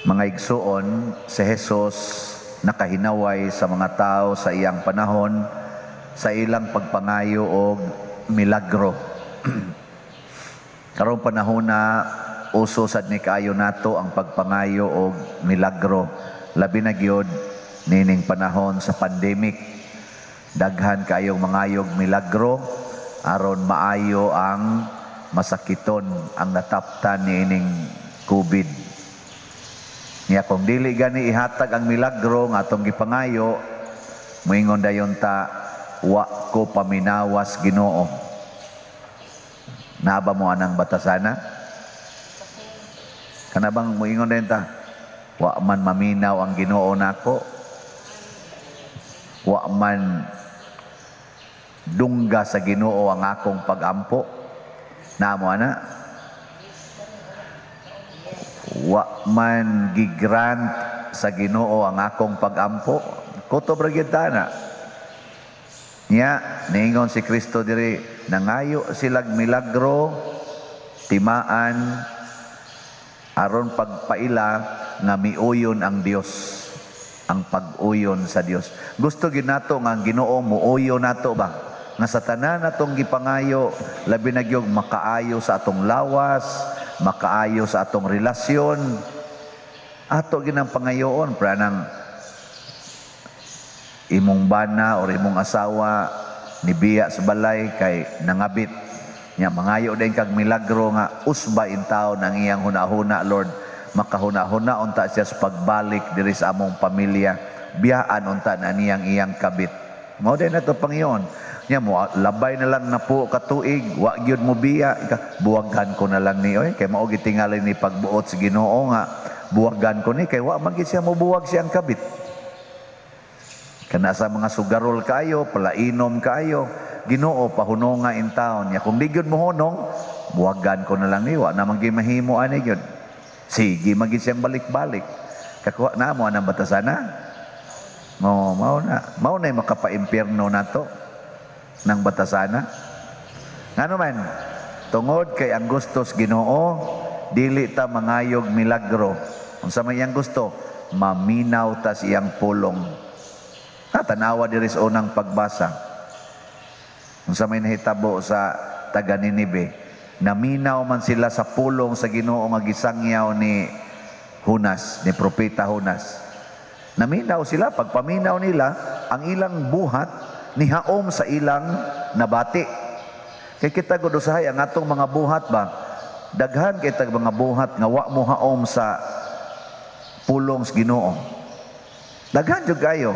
Mga igsuon, si Jesus nakahinaway sa mga tao sa iyang panahon sa ilang pagpangayo og milagro. Karong panahon na, uso sad ni kaayo nato ang pagpangayo og milagro. Labi na gyud nining panahon sa pandemic. Daghan kaayong mangayog milagro aron maayo ang masakiton ang nataptan niining COVID. Nya kung dili gani ihatag ang milagro nga atong gipangayo, moingon dayon ta, "Wa ko paminawas, Ginoo." Naa ba mo anang batasana? Kana bang moingon dayon ta, "Wa man maminaw ang Ginoo nako. Wa man dungga sa Ginoo ang akong pagampo"? Naa mo ana? "Wa man gigrant sa Ginoo ang akong pagampo"? Kutob ra gyud ta na. Nya, niingon si Kristo diri, nangayo silag milagro, timaan, aron pagpaila nga miuyon ang Dios, ang pag-uyon sa Dios. Gusto gyud nato nga ang Ginoo muuyon nato ba? Nga sa tanan natong gipangayo, labi na gyud makaayo sa atong lawas, makaayo sa atong relasyon. Ato ginang pangayoon para nang imong bana or imong asawa nibiya sa balay kay nangabit. Nya mangayo din kag milagro nga usba in taon ang iyang hunahuna, "Lord, makahuna-huna unta siya sa pagbalik diri sa among pamilya. Biyaan unta na niyang iyang kabit." Mao din nato Panginoon. Nya mo labay na lang na po katuig, wa gyud mo biya, buwagan ko na lang ni oy, kay mao gitingali ni pagbuot sa Ginoo nga buwagan ko ni kay wa man gid siya mobuwag siyang kabit. Kana sa mga sugarol kayo, palainom kayo, "Ginoo, pahunonga in taon." Nya kung di gyud mo hunong, buwagan ko na lang ni, wa naman gyud mahimo ani gyud. Sige, magid siyang balik-balik. Kakuha na mo anang batasana? Mo, mao na. Mao na makapaimpierno nato ng batasana. Ngano man, tungod kay ang gustos Ginoo, dili ta mangayog milagro. Unsa may iyang gusto? Maminaw ta sa iyang pulong. Ha, tanawa diri sa unang pagbasa. Unsa may nahitabo sa taga Ninibe? Naminaw man sila sa pulong sa Ginoo nga gisangyaw ni Jonas, ni propeta Jonas. Naminaw sila, pagpaminaw nila, ang ilang buhat nihaom sa ilang nabati. Kay kita gud usahay ang atong mga buhat ba? Daghan kay tag mga buhat nga wa mo haom sa pulong sa Ginoo. Daghan jud kayo.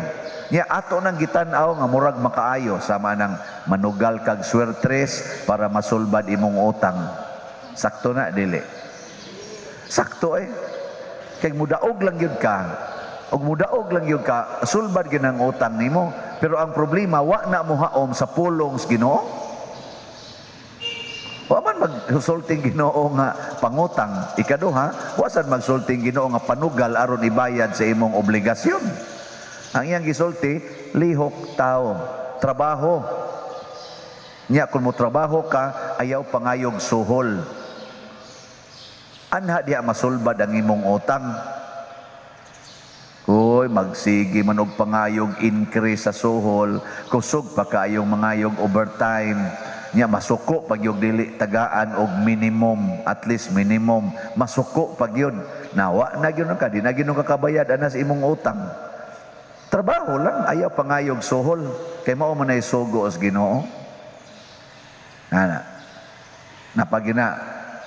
Nya ato nang gitan-aw nga murag makaayo, sama nang manugal kag swertres para masulbad imong utang. Sakto na, dili? Sakto eh. Kay mudaog lang gyud ka. Og mudaog lang gyud ka, sulbad gyud ang utang nimo. Pero ang problema, wa na mo haom sa pulong sa Ginoo. Wa man magsulting Ginoo nga pangutang. Ikaduha, wa sad magsulting Ginoo nga panugal aron ibayad sa imong obligasyon. Ang iyang gisulti, lihok tao, trabaho. Nya kung mo trabaho ka, ayaw pangayog suhol. Anha diha masulbad ang imong utang. Uy, magsige man og pangayog increase sa suhol, kusog pa kaayong mangayog overtime. Nya masuko pag yung dili tagaan og minimum, at least minimum, masuko pag yun. Nawa na gyud ka, di na gyud ka kabayad ana sa imong utang. Trabaho lang, ayaw pangayog suhol. Kay mao man ay sugo sa Ginoo. Ana. Napagina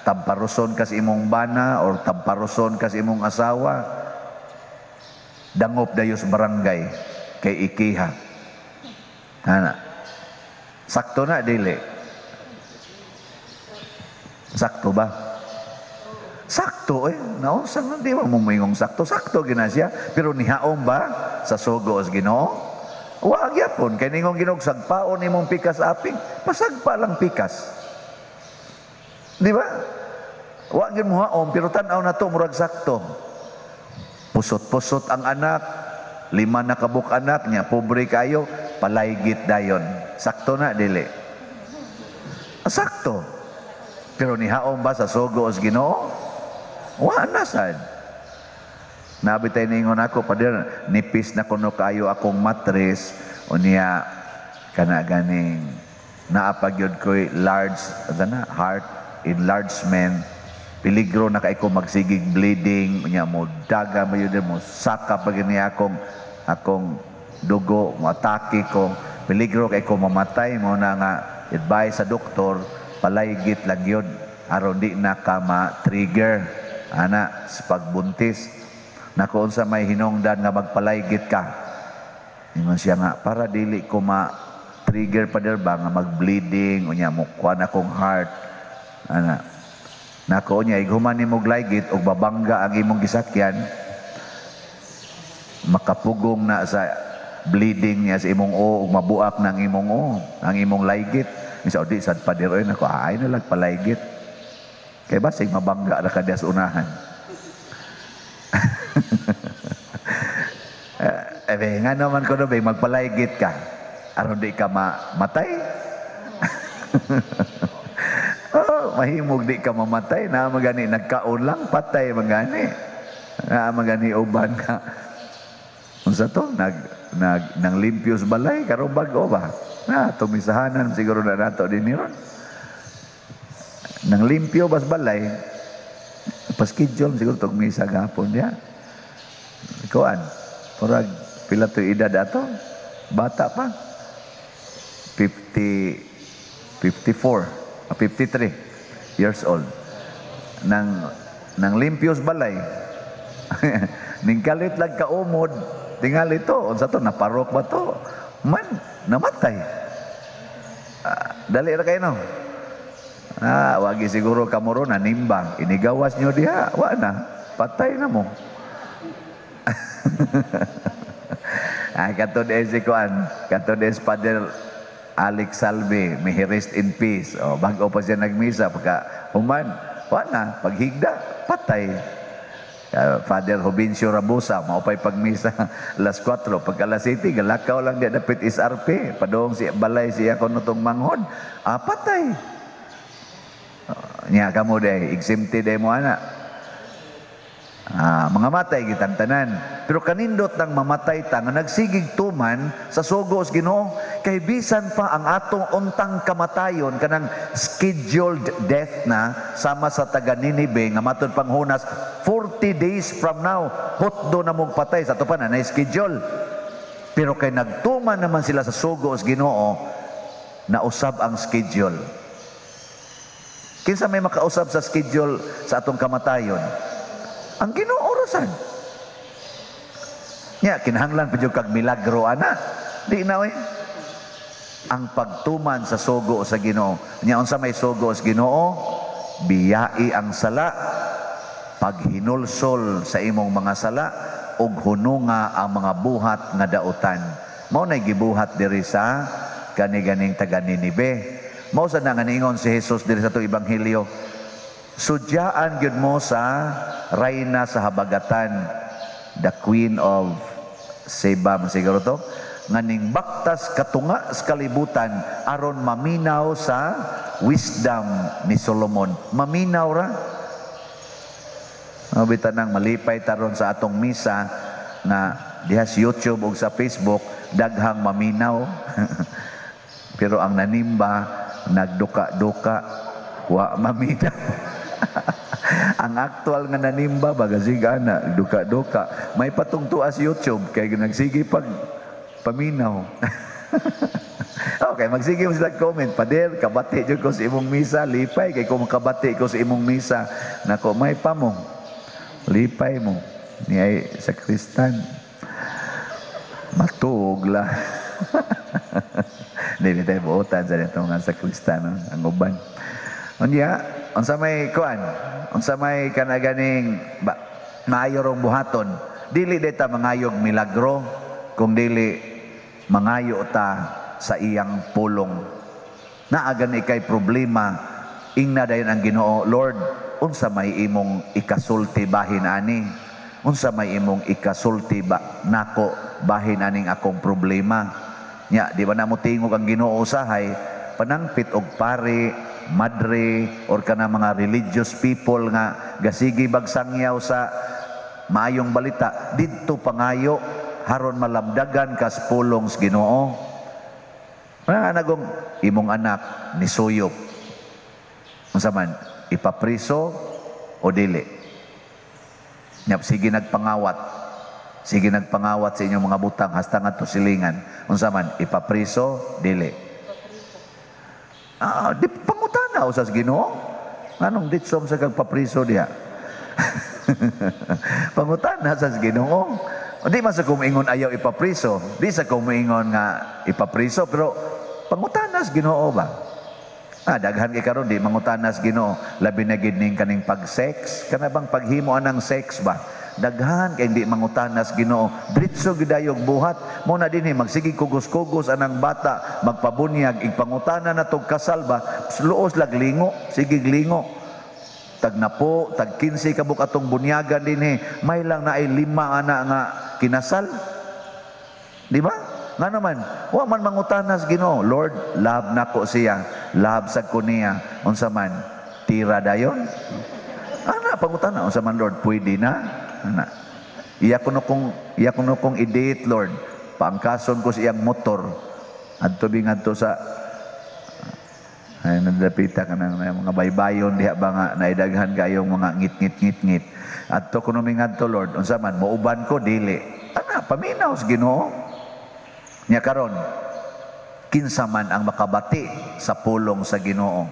tamparuson ka sa imong bana or tamparuson ka sa imong asawa, dangop dayo sa barangay kay ikiha. Ana. Sakto na, dili? Sakto ba? Sakto eh. No, sa di mo moingong sakto. Sakto gina siya. Pero nihaom ba sa sugo sa Ginoo? Wa gyapon kay ningong Ginoo, sagpaon imong pikas aping, pasagpa lang pikas. Di ba? Wa gyud mo haom, pero tan-aw na to murag sakto. Pusot-pusot ang anak, 5 na kabuk anak niya, pobre kayo, palaygit dayon. Sakto na, dili? Sakto. Pero nihaom ba sa sugo sa Ginoo? Wa na sad. Naa bitay niingon ako, "Pader, nipis na kuno kaayo akong matris, unya kana ganing naa pa gyud ko'y large na heart enlargement, peligro na kay ko magsigig bleeding, unya mo daga ba yun, mo saka pa gani akong akong dugo, mo atake ko, peligro kay ko mamatay. Mao na nga advice sa doktor, palaygit lang yun aron di na ka ma-trigger ana sa pagbuntis." Nako, "Unsa may hinungdan nga magpalaygit ka?" Ingon siya nga, "Para dili ko ma-trigger, Pader ba, nga mag-bleeding, unya mo kuan akong heart ana." Nako, "Unya ighuman nimo laygit og babangga ang imong gisakyan, makapugong na sa bleeding niya sa imong o ug mabuak ng imong o ang imong laygit." Misa, "Di sad, Pader oy." Nako, "Ay na lang palaygit kay basig mabangga ra ka diya sa unahan." Eh, nga naman ko be, magpalaygit ka aron di ka mamatay. Oh, mahimog di ka mamatay na magani nagkaon lang, patay magani. Na magani uban ka. Unsa to? Nag nag nang limpyos balay karon bag-o ba? Na tumisahanan siguro na nato din ni ron. Nang limpyo bas balay, paschedule siguro tog misa gahapon ya. Kuan, murag pila to edad ato? Bata pa. 50, 54, 53 years old. Nang nang limpyos balay. Ning kalit lang kaumod, tingali to, unsa to, naparok ba to? Man, namatay. Ah, dali ra kayo no. Ah, wagi siguro kamuro na nimba. Inigawas nyo diha, wa na. Patay na mo. Ah, katod eh si kuan, katod eh si Father Alex Salve, may he rest in peace. O, bago pa siya nagmisa, pagka human, wa na, paghigda, patay. Father Jovencio Rabusa, maupay pagmisa alas 4, pagka alas 7, galakaw lang di dapit SRP, padong si balay siya kuno tong manghod, ah, patay. Nya kamo day, exempted day mo ana. Ah, mga matay kitang tanan. Pero kanindot nang mamatay ta nga nagsigig tuman sa sugo sa Ginoo, kay bisan pa ang atong untang kamatayon, kanang scheduled death na sama sa taga Ninibe nga matud panghunas 40 days from now hotdo na mong patay, sa ato pa na na schedule. Pero kay nagtuman naman sila sa sugo sa Ginoo, nausab ang schedule. Kinsa may makausab sa schedule sa atong kamatayon? Ang Ginoo ra sad. Nya kinahanglan pa jud kag milagro ana. Di na oy. Ang pagtuman sa sugo sa Ginoo. Nya unsa may sugo sa Ginoo? Biyai ang sala, paghinulsol sa imong mga sala ug hununga ang mga buhat nga dautan. Mao nay gibuhat diri sa kani-ganing taga Ninibe. Mao sa nga niingon si Jesus diri sa atong ebanghelyo. Sudyaan gyud mo sa rayna sa habagatan, the Queen of Seba man siguro to, nga ning baktas katunga sa kalibutan aron maminaw sa wisdom ni Solomon. Maminaw ra. Mabita nang malipay taron sa atong misa nga diha sa YouTube ug sa Facebook daghang maminaw. Pero ang nanimba nagduka-duka, wa maminaw. Ang aktual nga nanimba baga na duka-duka. May patungtua sa YouTube kay nagsige pag paminaw. Okay, magsige mo sila comment. "Pader, kabati jud ko sa imong misa, lipay kay ko makabati ko sa imong misa." Nako, may pa mo. Lipay mo. Ni ay sa Kristan. Matuog la. Dili tayo buotan sa nito nga sa Kristano, ang uban. Unya, unsa may kuan? Unsa may kanaganing ba, maayo rong buhaton? Dili day ta mangayog milagro, kung dili mangayo ta sa iyang pulong. Naa gani kay problema, ingna dayon ang Ginoo, "Lord, unsa may imong ikasulti bahin ani? Unsa may imong ikasulti ba nako bahin aning akong problema?" Nya, di ba na mo tingog ang Ginoo usahay, panangpit og pare, madre, or kana mga religious people nga gasigi bagsangyaw sa Maayong balita didto pangayo haron malamdagan kas pulong sa Ginoo. Nga nagong imong anak ni suyop. Unsa man, ipapriso o dili? Nya sige nagpangawat. Sige nagpangawat sa inyong mga butang hasta ngadto silingan. Unsa man, ipapriso, dili? Ah, di pangutana usas Ginoo. Nganong ditsom sa kag papriso diha? Pangutana sa Ginoo. Di man sa kumingon ayaw ipapriso, di sa kumingon nga ipapriso, pero pangutana sa Ginoo ba? Ah, daghan kay karon di mangutana sa Ginoo, labi na gid ning kaning pag-sex, kana bang paghimo anang sex ba? Daghan kay di mangutana sa Ginoo, diretso gidayog buhat. Mo na dinhi magsige kugos-kugos anang bata, magpabunyag, igpangutana na tog kasal ba? Luos lag lingo, sige lingo. Tag napo, tag 15 kabuk atong bunyagan dinhi, may lang na ay 5 ana nga kinasal. Di ba? Nga naman, wa man mangutana sa Ginoo, Lord, love nako siya, love sad ko niya. Unsa man, tira dayon? Ana pangutana, unsa man Lord, pwede na? Ana. Iya kuno kong i-date, Lord. Paangkason ko sa iyang motor. Adto bi ngadto sa ay nadapita ka ng mga baybayon diha ba nga naidaghan kayong mga ngit-ngit ngit-ngit. Adto kuno mi ngadto, Lord, unsa man, mouban ko dili? Ana paminaw sa Ginoo. Nya karon kinsa man ang makabati sa pulong sa Ginoo?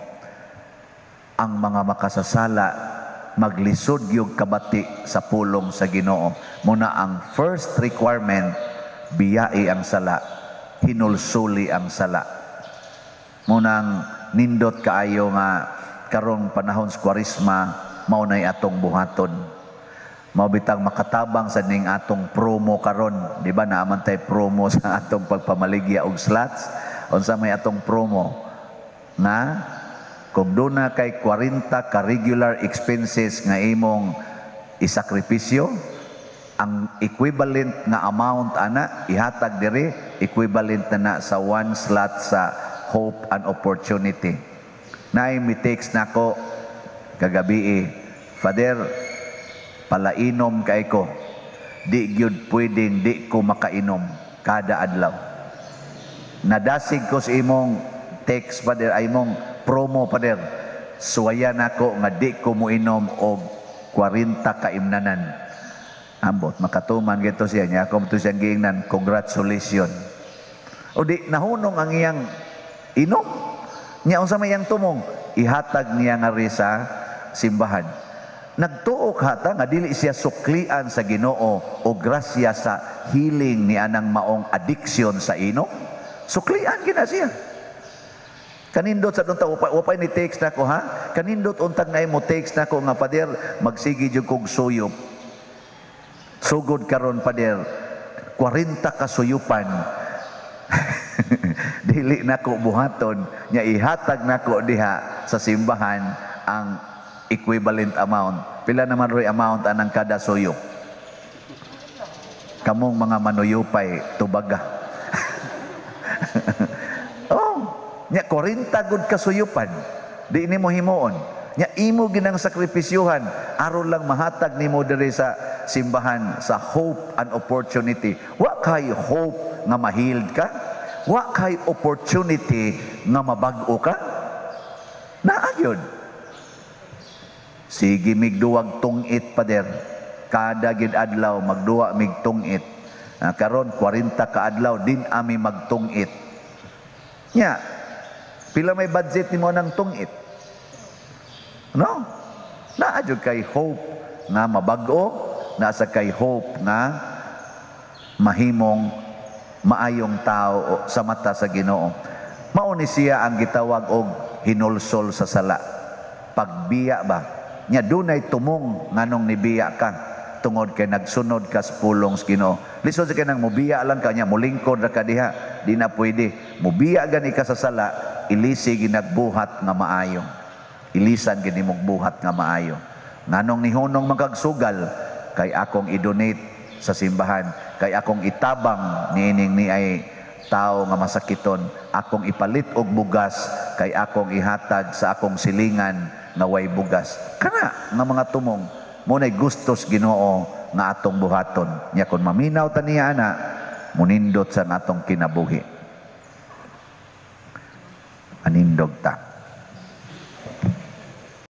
Ang mga makasasala maglisod yung kabati sa pulong sa Ginoo. Muna ang first requirement, biyai ang sala, hinulsuli ang sala. Munang nindot kaayo nga karong panahon sa Kwaresma mao nay atong buhaton. Mao bitang makatabang sa ning atong promo karon, di ba naaman tay promo sa atong pagpamaligya og slots? Unsa may atong promo? Nga kung duna kay 40 ka regular expenses nga imong isakripisyo, ang equivalent nga amount ana ihatag diri, equivalent na na sa one slot sa hope and opportunity. Naay mi text nako kagabi, "Father, palainom kay ko. Di gyud pwedeng di ko makainom kada adlaw. Nadasig ko sa imong text, Father, ay imong promo, Father. Suwayan ako nga di ko moinom og 40 kaimnanan." Ambot, makatuman gito siya niya. Ako to siyang giingnan, "Congratulations." O di, nahunong ang iyang inom. Nya unsa may iyang tumong? Ihatag niya nga sa simbahan. Nagtuo hata nga dili siya suklian sa Ginoo o grasya sa healing ni anang maong addiction sa inom. Suklian gina siya. Kanindot sa unta wapay ni text nako ha. Kanindot untag na mo text nako nga, "Father, magsige jud kog suyop. Sugod karon, Father, 40 kasuyupan. Dili nako buhaton, nya ihatag nako diha sa simbahan ang equivalent amount." Pila naman roy amount anang kada suyop? Kamong mga manuyupay, tubaga. Oh, nya 40 gud kasuyupan. Di nimo himuon. Nya imo ginang sakripisyuhan aron lang mahatag nimo diri sa simbahan sa hope and opportunity. Wa kay hope nga ma-healed ka? Wa kay opportunity nga mabag-o ka? Naa gyud. Sige migduwag tungit, Pader. Kada gid adlaw magduwa mig tungit. Ah, karon 40 ka adlaw din ami magtungit. Nya, pila may budget nimo ng tungit? No? Naa jud kay hope nga mabag-o, nasa kay hope nga mahimong maayong tao sa mata sa Ginoo. Mao ni siya ang gitawag og hinulsol sa sala. Pagbiya ba? Nya dunay tumong nganong nibiya ka tungod kay nagsunod ka sa pulong sa Ginoo. Lisod sa kanang mubiya lang ka nya mulingkod ra ka diha, di na pwede. Mubiya gani ka sa sala, ilisi ginagbuhat nga maayo. Ilisan gini mong buhat nga maayo. Nganong nihunong magagsugal kay akong i-donate sa simbahan, kay akong itabang niining ni ay tao nga masakiton, akong ipalit og bugas kay akong ihatag sa akong silingan nga way bugas. Kana nga mga tumong mo nay gustos Ginoo. nga atong buhaton. Nya kung maminaw ta niya ana, munindot sa atong kinabuhi. Anindog ta.